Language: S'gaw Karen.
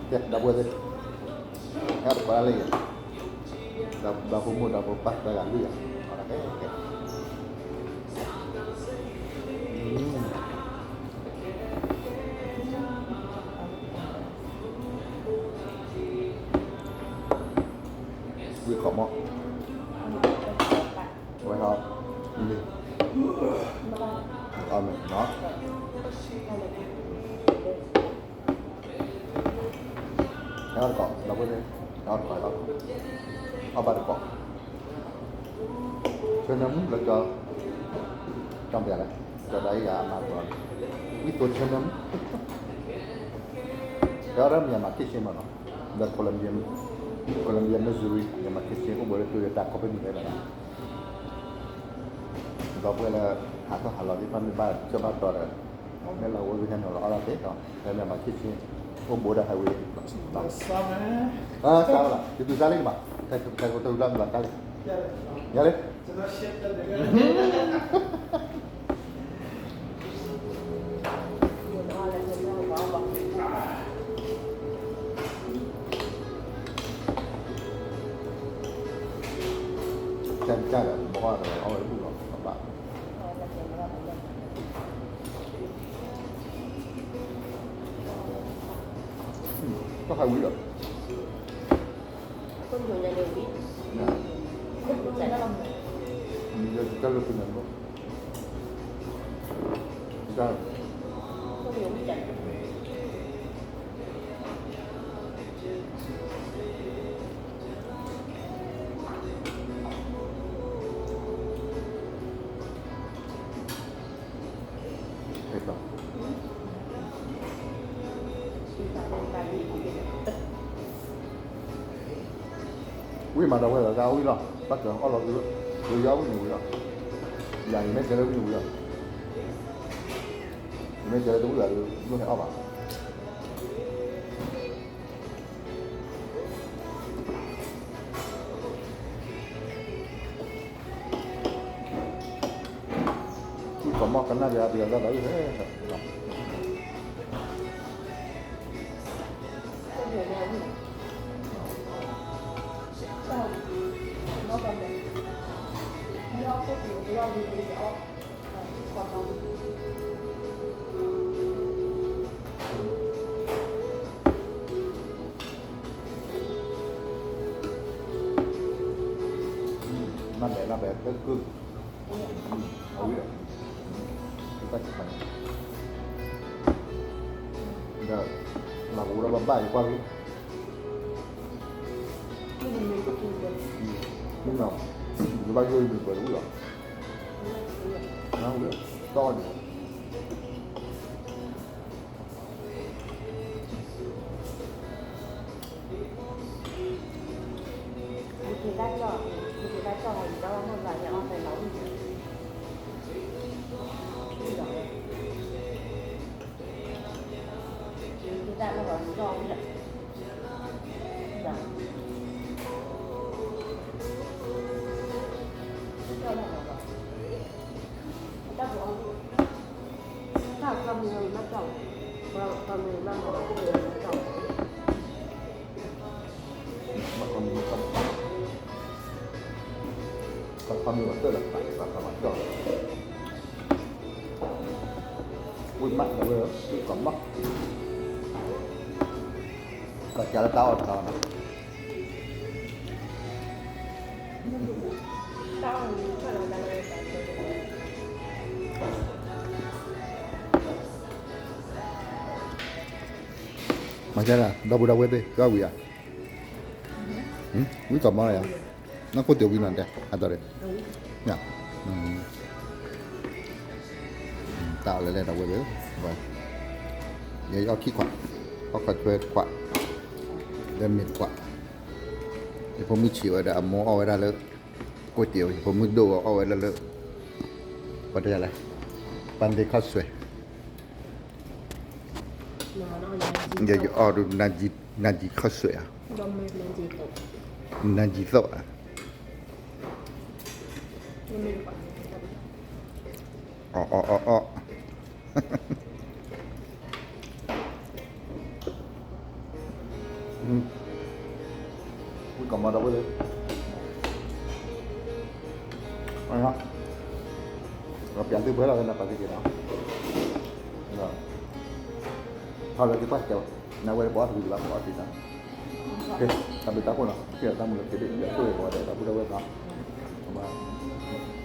ကဲ ဒီပုၢ်ဝဲၢ်သ့ၣ်, ဟဲတကိးဒၣ်လၢယၤ, ဒီဖိမိၢ်ဒီဖိပၢ်သၢဂၤလွံၢ်ဂၤ, ဝံခီမီၢ်, ဝဲဟီ, အီၣ်မ့ၢ်နီၤ. ဟဲအီၣ်တကိး ဒီပုၢ်ဝဲၢ်သ့ၣ်, ဟဲအီၣ်တကိးလီၤ, အီၣ်ဘၣ်တကိး, ဆၢနၢမူလၢကၠီ, ကၠီပျဲလဲၣ်, ကၠီဒၣ်အံၤယၤအမၤတကိး, ဝံသိဆၢနၢမူ, ဟဲအီၣ်ဒၣ် Myanmar Kitchen မးနီၤ, ဒီး Columbia, Columbia Missouri Myanmar Kitchen အိၣ်ဘှီလၢ Toyota company သ့ၣ်လီၤ. ဒီပုၢ်ဝဲၢ်လၢ ဟးထီၣ်ဟးလီၤသ့ၣ်တဖၣ်မ့ၢ်ဘၣ်ကၠီဘၣ်တီၤဒီး, မ့ၢ်လီၤဝဲဝံၤတၢ်နီၤလီၤအီၣ်ဒၣ်သ့ၣ်ဒီး လၢ Myanmar Kitchen အိၣ်ဘှီဒီး highway လီၤ. စးဝဲလီၤ ယသူစးလံမး, တၢ်ကတၢၢ်လၢမၤတၢ်လံ, ယၤလံ တၢ်တၢ်ဒီး ဘီအီၣ်ဝဲတဘူၣ်လီၤ ဘၣ်, တၢ်ဟးဝံၤလီၤ, တၢ်လၢပနၢ်ဘၣ် ဝံၤမးဒီးဝဲလီၤ တၢ်အီၣ်ဝံၤလီၤ ဘၣ်စၢၤအီၣ်လီၤသု, ယအီၣ်ဝံၤန့ၣ်ဝံၤလီၤ, ယၤယမ့ၢ်တဲလၢဝံၤန့ၣ်ဝံၤလီၤ, ယမ့ၢ်တဲလၢတဝံၤဘၣ်ဒီး မ့ၢ်ဟဲအီၣ်ဘၣ် ဝံၣ်ကီးမီၢ်ကနၣ်ဒီး အပယီၤတၢ်သးအုၣ်ဟဲ, နၢ်မဲာ်နၢ်မဲာ် တၢ်ကုၢ်, အဝံၤဒီး, တၢ်ခါန့ၣ်, ဒီး, လၢ်ဘၣ်ဘၣ်ယကွၢ်ဂ့ၢ်, မ့ၢ်နီၤ, ယဘၣ်ယိၣ်ယမံၤပှဲၤတဝံၤလီၤ, နၢ်ဝံၤ, တီၢ်န့ၣ် ဝံၣ်မးဒီးဝဲ ဝံၣ်ကီးမီၢ်, ကစၢ်လၢတၢ်အီၣ်တၢ်အီနီၤ မၤစၢၤဒၣ် ဒီပုၢ်ဒီဝဲၢ်သ့ၣ် ကဝံၤဧါ, ဝံၣ်ကီးမီၢ်ဧါ, နၢ်ခိၣ်တ့ၢ်ဝံၤနီၤတဲ အသီဒီး, တၢ်အီၣ်လဲၣ်လဲၣ်ဒီပုၢ်ဝဲၢ်သ့ၣ်, ယအီၣ်ခံခွး, အီၣ်ခွးထွဲခွး, ဒီးမ့ၢ်တခွး, ယဖိမုၣ်ဆံးဝဲဒၣ် အမိၢ်အီၣ်ဝဲဒၣ်လၢ ကွဲးတ့ၢ်ဝဲ ယဖိမုၣ်ဒိၣ်ဝဲအီၣ်ဝဲဒၣ်လၢ ပှၤတဲယၤလဲၣ်, ပၢ်ဒ့ခီၣ်ဆွဲး, ယအီၣ်ဒုး နၤကံခီၣ်ဆွဲးဧါ, နၤကံသိးဧါ, အီၣ်အီၣ်အီၣ်အီၣ်. ဝံကိးမီဒီပုၢ်ဝဲၢ်, ပျးသုပှဲၤလီၤဝဲနပာ်သ့က့ၤနီၤ, ထီၣ်လၢက့ၤကွၢ်ကဲလီၤ, နဝဲပအီၣ်တဂ့ၤလီၤ ပအီၣ်သ့နီၤ, တၢ်ဘျုးတၢ်ဖှိၣ်နီၤ, ကဲတၢ်မုာ်လၢက့ၤဒ် ယဆိၣ်ဂ့ၤကိးဂၤဒဲး ဒီပုၢ်ဒီဝဲၢ်နီၤ, ဘၣ်